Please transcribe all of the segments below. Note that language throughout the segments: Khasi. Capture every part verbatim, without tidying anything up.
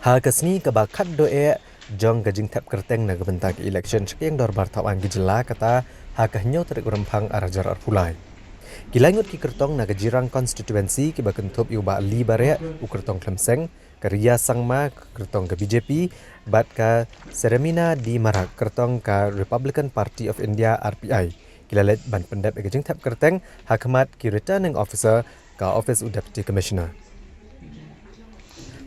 Ha ka sngi kaba khatduh eh jong ka jingthep kyrteng na ka bynta ka election sha ka ïing dorbar thaw aiñ ka jylla kata ha ka hynñiew tarik Rymphang ar hajar arphew lai, ki lai ngut ki kyrtong na ka Jirang constituency kiba kynthup ïa u Bah Lee Bareh, u kyrtong Khlem Seng, ka Ria Sangma, ka kyrtong ka B J P, bad ka Seremina D Marak, kyrtong ka Republican Party of India, R P I, ki la leit ban pyndep ïa ka jingthep kyrteng ha khmat ki Returning Officer ka Office u Deputy Commissioner.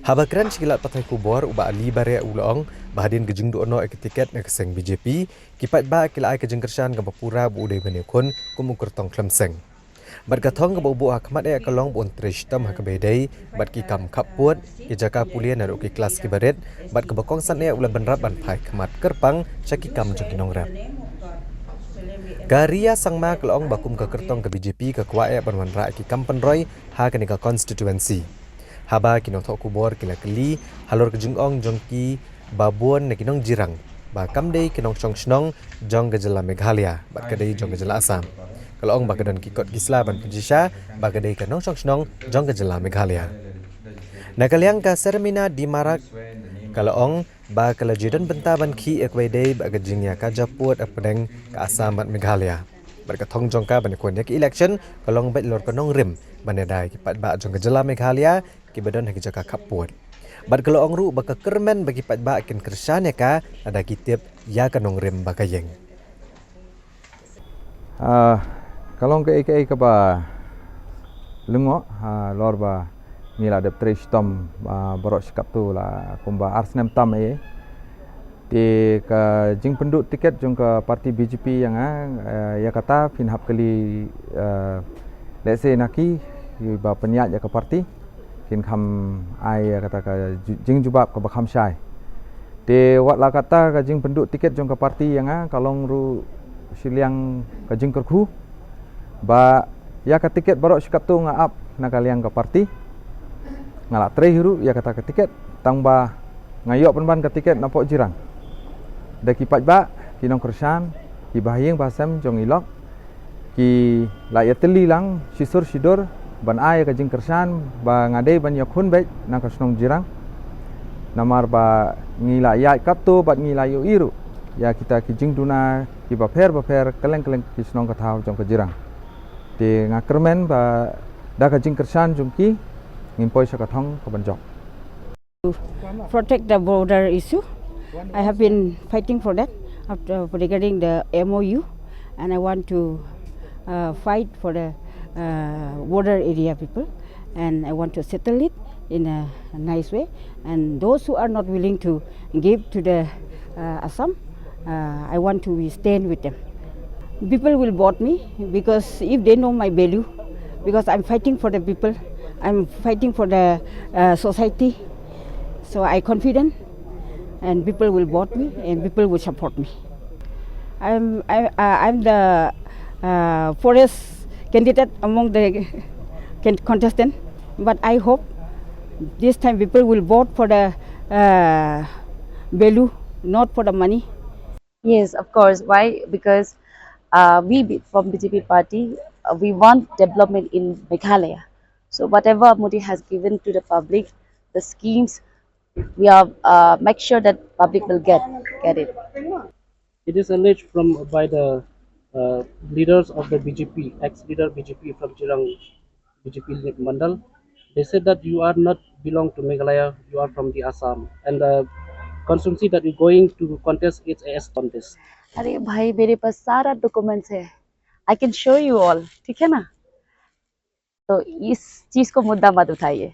Haba kren sha ki lad pathai khubor, u Bah Lee Bareh u la ong ba hadien ka jingduh noh ïa ka tiket na ka seng B J P, ki paidbah ki la ai ka jingkyrshan kaba pura ba u dei ban ïakhun kum u kyrtong Khlem Seng. Bad ka thong kaba u buh ha khmat eh ka long ba un trei shitom ha kaba ïadei bad ki kam khappud, ki jaka pule naduh ki klas kiba rit, bad kaba kongsan eh u la bynrap ban phai khmat kyrpang sha ki kam jong ki nongrep. Ka Ria Sangma ka la ong ba kum ka kyrtong ka B J P ka kwah eh ban wanrah ïa ki kam pynroi ha kane ka constituency. Haba ki nongthoh khubor ki la kylli halor ka jingong jong ki ba bun na ki nong Jirang ba kam dei ki nongshong shnong jong ka jylla Meghalaya bad ka dei jong ka jylla Assam, ka la ong ba ka don ki kot ki sla ban pynshisha ba ka dei ka nongshong shnong jong ka jylla Meghalaya. Na ka liang ka Seremina D Marak ka la ong ba ka la ju don bynta ban khih ïa kaba ïadei bad ka jingïakajia pud hapdeng ka Assam bad Meghalaya. Bad ka thong jong ka ban ïakhun ïa ka election ka long beit halor ka nongrim ban ïada ïa ki paidbah jong ka jylla Meghalaya kiba don ha ki jaka khappud. Bad ka la ong ruh ba ka kyrmen ba ki paidbah kin kyrshan ïa ka lada ki tip ïa ka nongrim ba ka ïeng. Ah, ka long kaei kaei kaba lyngngoh, ah, halor ba ngi la dep trei shitom, ah, baroh shi katto la kumba ar snem tam eh. Te ka jingpynduh tiket jong ka parti B J P ïa nga, eh, ïa kata phin hap kylli, eh, lehse na ki, kiba pynïaid ïa ka parti, kin kham ai ïa kata ka ju-, jingjubab kaba kham shai. Te wat la kata ka jingpynduh tiket jong ka parti ïa nga ka long ruh shiliang ka jingkyrkhu ba ïa ka tiket baroh shi katto nga ap na ka liang ka parti. Nga la trei hi ruh ïa kata ka tiket tang ba nga ïoh pynban ka tiket napoh Jirang. Da ki paidbah, ki nongkyrshan, ki bahaïing bahasem jong i lok, ki la ïatylli lang shisur shidur ban ai ka jingkyrshan ba nga dei ban ïakhun beit na ka shnong Jirang. Namar ba ngi la ïaid katto bad ngi la ïohi ruh ïa kita ki jingduna kiba pher bapher kylleng kylleng ki shnong ka thaw jong ka Jirang. Te nga kyrmen ba da ka jingkyrshan jong ki ngin poi sha ka thong ka ban jop. Protect the border issue. I have been fighting for that after, for regarding the M O U, and I want to, uh, fight for the, uh, border area people, and I want to settle it in a nice way. And those who are not willing to give to the, uh, Assam, uh, I want to be stand with them. People will vote me because if they know my value, because I'm fighting for the people, I'm fighting for the, uh, society. So I confident, and people will vote me, and people will support me. I'm, I, uh, I'm the, uh, poorest candidate among the can-, contestant, but I hope this time people will vote for the, uh, value, not for the money. Yes, of course. Why? Because, uh, we be-, from B J P party, uh, we want development in Meghalaya. So whatever Modi has given to the public, the schemes, we are, uh, make sure that public will get, get it. It is alleged from, by the, uh, leaders of the B J P, ex-leader B J P from Jirang B J P mandal. They said that you are not belong to Meghalaya, you are from the Assam, and the constituency that you're going to contest is a S contest. अरे भाई, मेरे पास सारा डॉक्यूमेंट्स है, आई कैन शो यू ऑल, ठीक है ना? तो इस चीज को मुद्दा मत उठाइए।